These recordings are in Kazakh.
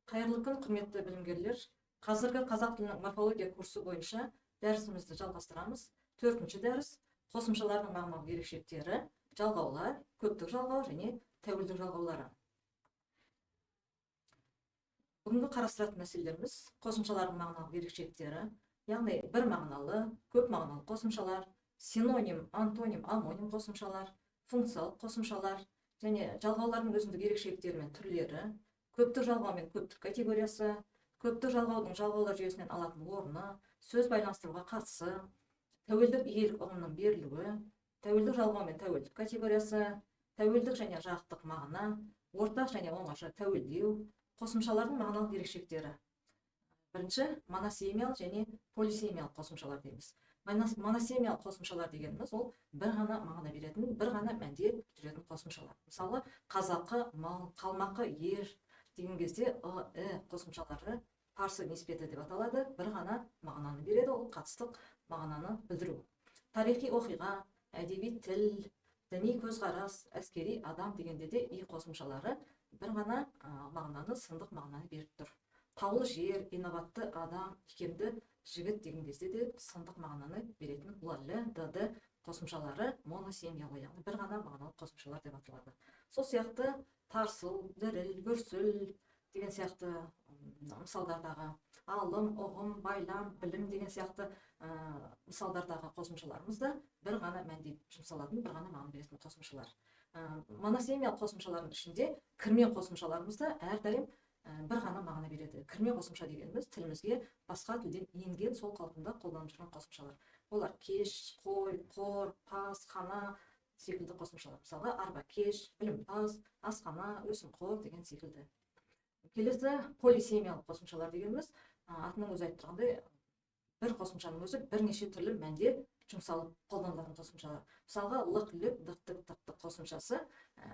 Қайырлы күн, құрметті білімгерлер! Қазіргі қазақ тілінің морфология курсы бойынша дәрісімізді жалғастырамыз. Төртінші дәріс: қосымшалардың мағыналық ерекшеліктері, жалғаулар, көптік жалғау және тәуелдік жалғаулары. Бүгінгі қарастыратын мәселелеріміз: қосымшалардың мағыналық ерекшеліктері, яғни бір мағыналы, көп мағыналы қосымшалар, синоним, антоним, омоним қосымшалар, функциялық қосымшалар және жалғаулардың өзіндік ерекшеліктері мен түрлері, көптік жалғау мен көптік категориясы, көптік жалғаудың жалғаулар жүйесінен алатын орны, сөз байланыстыруға қатысы, тәуелдік иелік ұғымының берілуі, тәуелдік жалғау мен тәуелдік категориясы, тәуелдік және жақтық мағына, ортақ және оңаша тәуелдеу, қосымшалардың мағыналық ерекшеліктері. Бірінші, моносемиялық және полисемиялық қосымшалар дейміз. Моносемиялық қосымшалар дегеніміз — ол бір ғана мағына беретін, бір ғана мәнде жүретін қосымшалар. Мысалы, қазақы мал, қалмақы ер деген кезде ы, і қосымшалары парсы ниспеті деп аталады, бір ғана мағынаны береді, ол қатыстық мағынаны білдіру. Тарихи оқиға, әдеби тіл, діни көзқарас, әскери адам дегенде де и қосымшалары бір ғана мағынаны, сындық мағынаны беріп тұр. Таулы жер, инабатты адам, икемді жігіт деген кезде де сындық мағынаны беретін л, л, д, д қосымшалары моносемиялы, яғни бір ғана мағыналы қосымшалар деп аталады. Сол сияқты тарсыл, діріл, гүрсіл деген сияқты мысалдардағы, алым, ұғым, байлам, білім деген сияқты мысалдардағы қосымшаларымыз да бір ғана мәнде жұмсалатын, бір ғана мағына беретін қосымшалар. Моносемиялық қосымшалардың ішінде кірме қосымшаларымыз да әрдайым бір ғана мағына береді. Кірме қосымша дегеніміз — тілімізге басқа тілден енген, сол қалпында қолданылып жүрген қосымшалар. Олар кеш, қой, қор, пас, хана секілді қосымшалар. Мысалға, арбакеш, білімпаз, асхана, өсімқор деген секілді. Келесі полисемиялық қосымшалар дегеніміз, атының өзі айтып тұрғандай, бір қосымшаның өзі бірнеше түрлі мәнде жұмсалып қолданылатын қосымшалар. Мысалға, лық, лік, дық, дік, тық, тық қосымшасы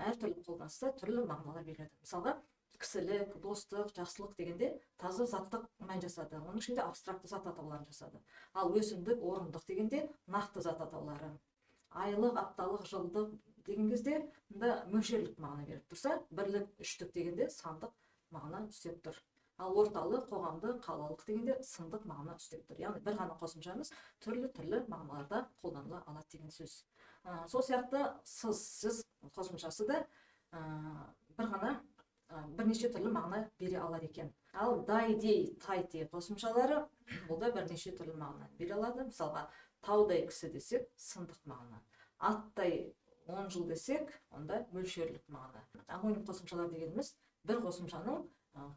әртүрлі қолданыста түрлі мағыналар береді. Мысалға, кісілік, достық, жақсылық дегенде таза заттық мән жасады, оның ішінде абстрактты зат атауларын жасады. Ал өсімдік, орындық дегенде нақты зат атаулары. Айлық, апталық, жылдық деген кезде мында мөлшерлік мағына беріп тұрса, бірлік, үштік дегенде сандық мағына үстеп тұр. Ал орталық, қоғамдық, қалалық дегенде сындық мағына үстеп тұр. Яғни бір ғана қосымшамыз түрлі түрлі мағыналарда қолданыла алады деген сөз. Сол сияқты сыз, сіз қосымшасы да бір ғана, бірнеше түрлі мағына бере алады екен. Ал дай, дей, тай, тей қосымшалары, бұл да бірнеше түрлі мағына бере алады. Мысалға, таудай кісі десек, сындық мағына, аттай 10 жыл десек, онда мөлшерлік мағына. Омоним қосымшалар дегеніміз — бір қосымшаның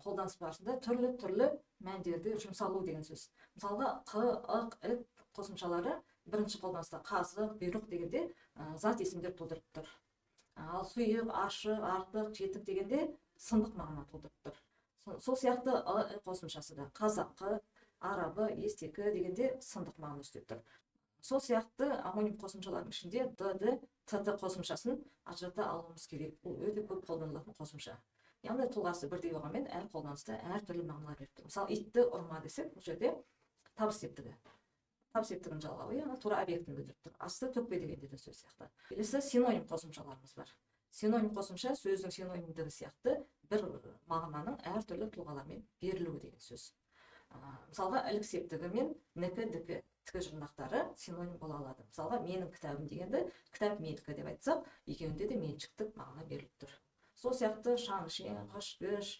қолданыс барысында түрлі түрлі мәндерде жұмсалу деген сөз. Мысалға, қ, ық, ік қосымшалары бірінші қолданыста қазық, бұйрық дегенде зат есімдер тудырып тұр. Ал сұйық, ашық, артық, жетік дегенде сындық мағына тудырып тұр. Сол сияқты ы, і қосымшасы да қазақы, арабы, естекі дегенде сындық мағына үстеп тұр. Сол сияқты омоним қосымшалардың ішінде д, д, т, т қосымшасын ажырата алуымыз керек. Бұл өте көп қолданылатын қосымша, яғни тұлғасы бірдей болғанмен, әр қолданыста әртүрлі мағыналар беріп тұр. Мысалы, итті ұрма десек, бұл жерде табыс септігі, табыс септігінің жалғауы, яғни тура объектіні білдіріп тұр. Асты төкпе дегенде де сол сияқты. Келесі синоним қосымшаларымыз бар. Синоним қосымша — сөздің синонимдігі сияқты бір мағынаның әртүрлі тұлғалармен берілуі деген сөз. Мысалға, ілік септігі мен нікі, дікі, тікі жұрнақтары синоним бола алады. Мысалға, менің кітабым дегенді кітап менікі деп айтсақ, екеуінде де меншіктік мағына беріліп тұр. Сол сияқты шаң, шең, қыш, гіш,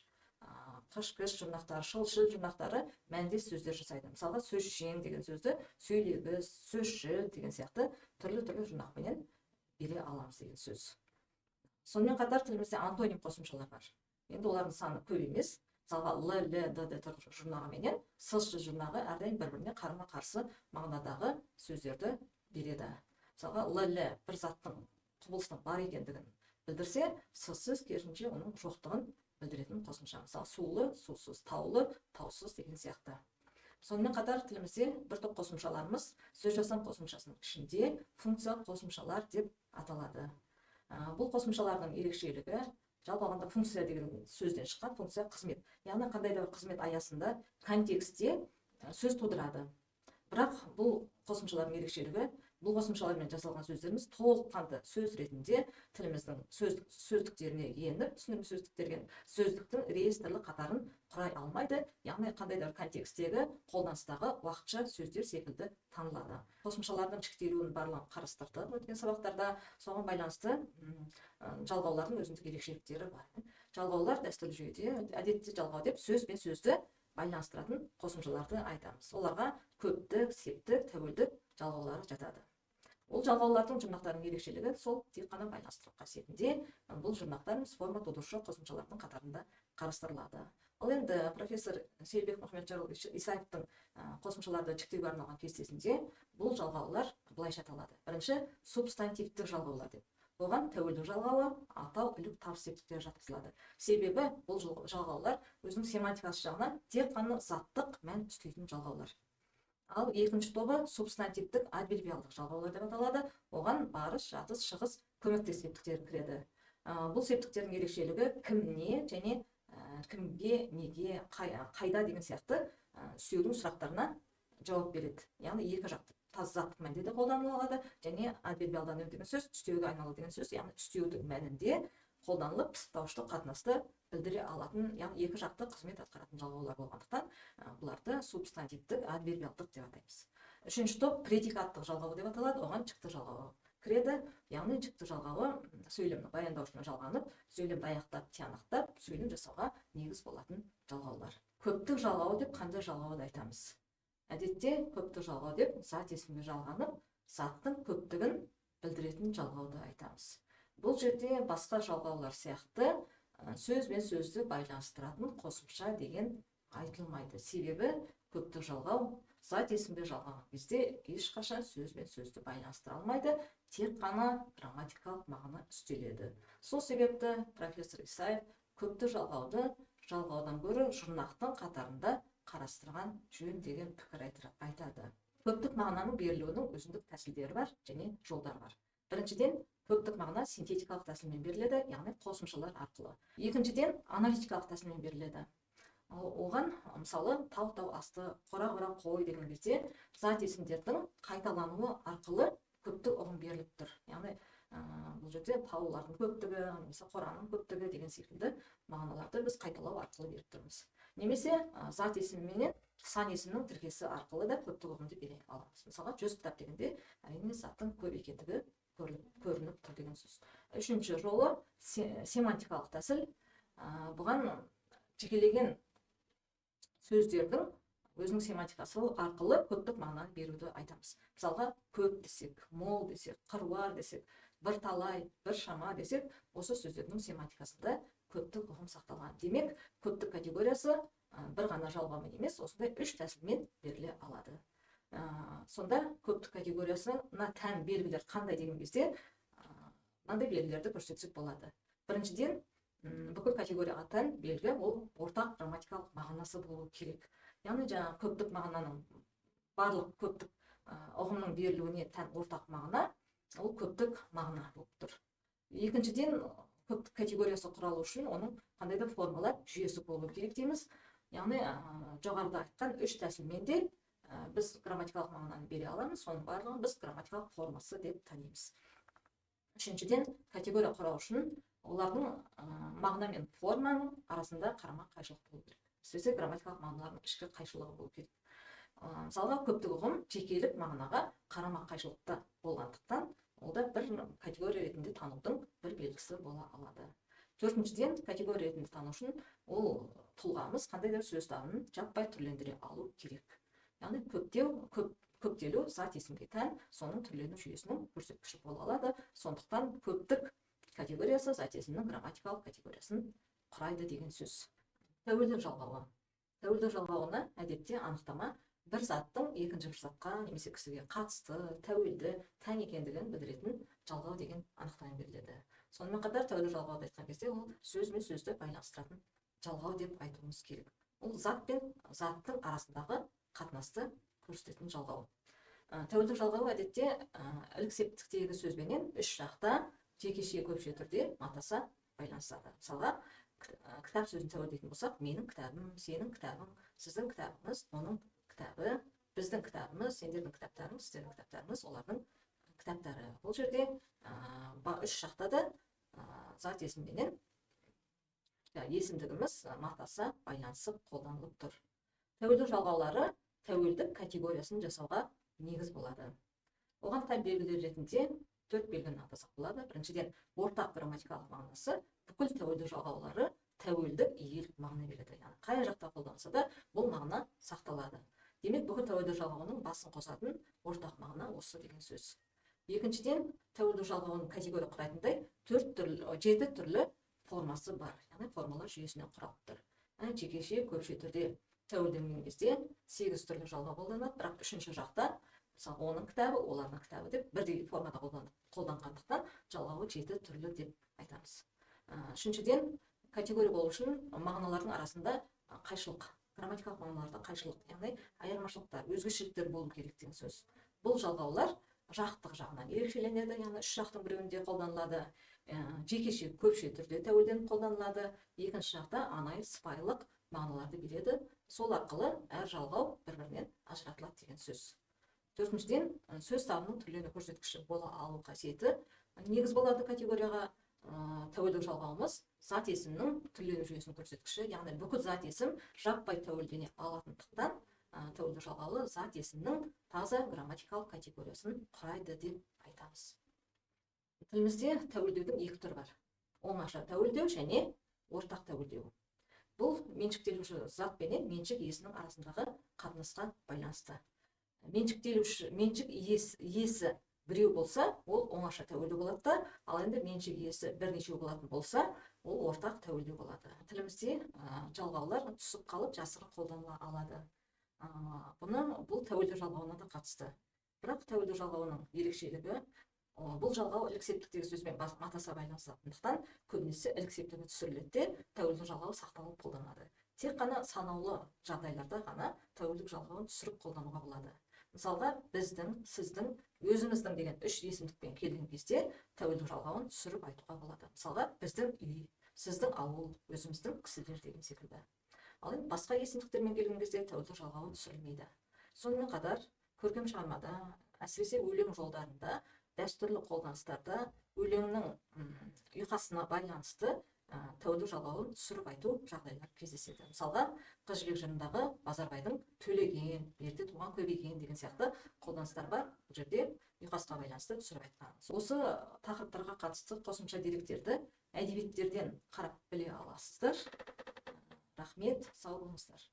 қыш, кіш жұрнақтары, шыл, шіл жұрнақтары мәндес сөздер жасайды. Мысалға, сөзшең деген сөзді сөйлегіш, сөзшіл деген сияқты түрлі түрлі жұрнақпенен бере аламыз деген сөз. Сонымен қатар тілімізде антоним қосымшалар бар. Енді олардың саны көп емес. Мысалға, л, л, д, д жұрнағыменен с, ш жұрнағы әрдайым бір біріне қарама қарсы мағынадағы сөздерді береді. Мысалға, л, л бір заттың, құбылыстың бар екендігін білдірсе, с, сыз керісінше оның жоқтығын білдіретін қосымша. Мысалы, сулы, сусыз, таулы, таусыз деген сияқты. Сонымен қатар тілімізде бір топ қосымшаларымыз сөз жасам қосымшасының ішінде функциялық қосымшалар деп аталады. Бұл қосымшалардың ерекшелігі, жалпы алғанда, функция деген сөзден шыққан, функция — қызмет, яғни қандай да бір қызмет аясында, контекстте сөз тудырады. Бірақ бұл қосымшалардың ерекшелігі, бұл қосымшалармен жасалған сөздеріміз толыққанды сөз ретінде тіліміздің сөздіктеріне еніп, түсіндірме сөздіктерге, сөздіктің реестрлі қатарын құрай алмайды, яғни қандай да бір контекстегі қолданыстағы уақытша сөздер секілді танылады. Қосымшалардың жіктелуін барлығын қарастырдық өткен сабақтарда. Соған байланысты жалғаулардың өзіндік ерекшеліктері бар. Жалғаулар дәстүрлі жүйеде әдетте жалғау деп сөз бен сөзді байланыстыратын қосымшаларды айтамыз. Оларға көптік, септік, тәуелдік жалғаулары жатады. Ол жалғаулардың, жұрнақтарының ерекшелігі сол тек қана байланыстыру қасиетінде. Бұл жұрнақтарымыз форма тудырушы қосымшалардың қатарында қарастырылады. Ал енді профессор Сейілбек Мұхамеджарұлы Исаевтың қосымшаларды жіктеуге арналған кестесінде бұл жалғаулар былайша аталады. Бірінші, субстантивтік жалғаулар деп. Оған тәуелдік жалғауы, атау, ілік, табыс септіктері жатқызылады. Себебі бұл жалғаулар өзінің семантикасы жағынан тек қана заттық мән үстейтін жалғаулар. Ал екінші тобы субстантивтік адвербиалдық жалғаулар деп аталады. Оған барыс, жатыс, шығыс, көмектес септіктері кіреді. Бұл септіктердің ерекшелігі кім, не және кімге, неге, қайда деген сияқты үстеудің сұрақтарына жауап береді. Яғни екі жақты таза заттық мәнде де қолданыла алады және адвербиалдану деген сөз үстеуге айналу деген сөз, яғни үстеудің мәнінде қолданылып пысықтауыштық қатынасты білдіре алатын, яғни екі жақты қызмет атқаратын жалғаулар болғандықтан, бұларды субстантивтік адвербиалдық деп атаймыз. Үшінші топ предикаттық жалғау деп аталады. Оған жікті жалғауы кіреді, яғни жікті жалғауы сөйлемнің баяндаушысына жалғанып, сөйлемді аяқтап, тиянақтап, сөйлем жасауға негіз болатын жалғаулар. Көптік жалғау деп қандай жалғауды айтамыз? Әдетте көптік жалғау деп зат есімге жалғанып, заттың көптігін білдіретін жалғауды айтамыз. Бұл жерде басқа жалғаулар сияқты сөз бен сөзді байланыстыратын қосымша деген айтылмайды. Себебі көптік жалғау зат есімге жалғаған кезде ешқашан сөз бен сөзді байланыстыра алмайды, тек қана грамматикалық мағына үстеледі. Сол себепті профессор Исаев көптік жалғауды жалғаудан гөрі жұрнақтың қатарында қарастырған жөн деген пікір айтады. Көптік мағынаның берілуінің өзіндік тәсілдері бар және жолдары бар. Біріншіден, көптік мағына синтетикалық тәсілмен беріледі, яғни қосымшалар арқылы. Екіншіден, аналитикалық тәсілмен беріледі. Оған мысалы тау-тау асты, қора-қора қой деген кезде зат есімдердің қайталануы арқылы көптік ұғым беріліп тұр. Яғни бұл жерде таулардың көптігі, немесе қораның көптігі деген секілді мағыналарды біз қайталау арқылы беріп тұрмыз. Немесе зат есімменен сан есімнің тіркесі арқылы да көптік ұғымды бере аламыз. Мысалға, 100 кітап дегенде әрине заттың көп екендігі көрініп тұр деген сөз. Үшінші жолы семантикалық тәсіл. Бұған жекелеген сөздердің өзінің семантикасы арқылы көптік мағынаны беруді айтамыз. Мысалға, көп десек, мол десек, қыруар десек, бірталай, біршама десек, осы сөздердің семантикасында көптік ұғым сақталған. Демек, көптік категориясы бір ғана жалғаумен емес, осындай үш тәсілмен беріле алады. Сонда көптік категориясына тән белгілер қандай деген кезде, мынандай белгілерді көрсетсек болады. Біріншіден, бүкіл категорияға тән белгі ол ортақ грамматикалық мағынасы болу керек. Яғни жаңағы көптік мағынаның барлық көптік ұғымның берілуіне тән ортақ мағына ол көптік мағына болып тұр. Екіншіден, көптік категориясы құралу үшін оның қандай да формалар жүйесі болу керек дейміз. Яғни жоғарыда айтқан үш тәсілмен де біз грамматикалық мағынаны бере аламыз, соның барлығын біз грамматикалық формасы деп танимыз. Үшіншіден, категория құрау үшін олардың мағына мен форманың арасында қарама-қайшылық болу керек. Әсіресе грамматикалық мағыналардың ішкі қайшылығы болу керек. Мысалға, көптік ұғым жекелік мағынаға қарама-қайшылықта болғандықтан, ол да бір категория ретінде танудың бір белгісі бола алады. Төртіншіден, категория ретінде тану үшін ол тұлғамыз қандай да сөз табынын жаппай түрлендіре алу керек. Яғни көптелу зат есімге тән, соның түрлену жүйесінің көрсеткіші бола алады. Сондықтан көптік категориясы зат есімнің грамматикалық категориясын құрайды деген сөз. Тәуелдік жалғауы. Тәуелдік жалғауына әдетте анықтама бір заттың екінші бір затқа немесе кісіге қатысты, тәуелді, тән екендігін білдіретін жалғау деген анықтама беріледі. Сонымен қатар тәуелдік жалғауды айтқан кезде ол сөз бен сөзді байланыстыратын жалғау деп айтуымыз керек. Ол зат пен заттың арасындағы қатынасты көрсететін жалғау. Тәуелдік жалғауы әдетте ілік септіктегі сөзбенен үш жақта жекеше көпше түрде матаса байланысады. Мысалға, кітап сөзін тәуелдейтін болсақ, менің кітабым, сенің кітабың, сіздің кітабыңыз, оның кітабы Біздің кітабымыз, сендердің кітаптарың, сіздердің кітаптарыңыз, олардың кітаптары. Бұл жерде үш жақта да зат есімменен есімдігіміз матаса байланысып қолданылып тұр. Тәуелдік жалғаулары тәуелдік категориясын жасауға негіз болады. Оған тән белгілер ретінде төрт белгіні атасақ болады. Біріншіден, ортақ грамматикалық мағынасы: бүкіл тәуелдік жалғаулары тәуелдік иелік мағына береді. Яғни қай жақта қолданса да, бұл мағына сақталады. Демек, бүкіл тәуелдік жалғауының басын қосатын ортақ мағына осы деген сөз. Екіншіден, тәуелдік жалғауының категория құрайтындай төрт түрлі, жеті түрлі формасы бар, яғни формалар жүйесінен құралып тұр. Жекеше, көпше түрде тәуелденген кезде сегіз түрлі жалғау қолданады, бірақ үшінші жақта, мысалы, оның кітабы, олардың кітабы деп бірдей формада қолданғандықтан, жалғауы жеті түрлі деп айтамыз. Үшіншіден, категория болу үшін мағыналардың арасында қайшылық, грамматикалық мағыналарда қайшылық, яғни айырмашылықтар, өзгешеліктер болу керек деген сөз. Бұл жалғаулар жақтық жағынан ерекшеленеді, яғни үш жақтың біреуінде қолданылады, жекеше, көпше түрде тәуелденіп қолданылады, екінші жақта анайы сыпайылық мағыналарды береді. Сол арқылы әр жалғау бір бірінен ажыратылады деген сөз. Төртіншіден, сөз табының түрлену көрсеткіші бола алу қасиеті негіз болады категорияға. Тәуелдік жалғауымыз зат есімнің түрлену жүйесінің көрсеткіші, яғни бүкіл зат есім жаппай тәуелдене алатындықтан, тәуелдік жалғауы зат есімнің таза грамматикалық категориясын құрайды деп айтамыз. Тілімізде тәуелдеудің екі түрі бар: оңаша тәуелдеу және ортақ тәуелдеу. Бұл меншіктелуші зат пенен меншік иесінің арасындағы қатынасқа байланысты. Меншіктелуші, меншік иесі біреу болса, ол оңаша тәуелдеу болады да, ал енді меншік иесі бірнешеу болатын болса, ол ортақ тәуелдеу болады. Тілімізде жалғаулар түсіп қалып, жасырын қолданыла алады. Бұны бұл тәуелдеу жалғауына да қатысты. Бірақ тәуелдеу жалғауының ерекшелігі: бұл жалғау ілік септіктегі сөзбен матаса байланысатындықтан, көбінесе ілік септігі түсіріледі де, тәуелдік жалғауы сақталып қолданылады. Тек қана санаулы жағдайларда ғана тәуелдік жалғауын түсіріп қолдануға болады. Мысалға, біздің, сіздің, өзіміздің деген үш есімдікпен келген кезде тәуелдік жалғауын түсіріп айтуға болады. Мысалға, біздің үй, сіздің ауыл, өзіміздің кісілер деген секілді. Ал енді басқа есімдіктермен келген кезде тәуелдік жалғауы түсірілмейді. Сонымен қатар көркем шығармада, әсіресе өлең жолдарында, дәстүрлі қолданыстарда өлеңнің ұйқасына байланысты тәуелдік жалғауын түсіріп айту жағдайлары кездеседі. Мысалға, Қыз Жібек жырындағы Базарбайдың Төлеген, ерте туған көбейген деген сияқты қолданыстар бар. Бұл жерде ұйқасқа байланысты түсіріп айтқан. Осы тақырыптарға қатысты қосымша деректерді әдебиеттерден қарап біле аласыздар. Рахмет, сау болыңыздар.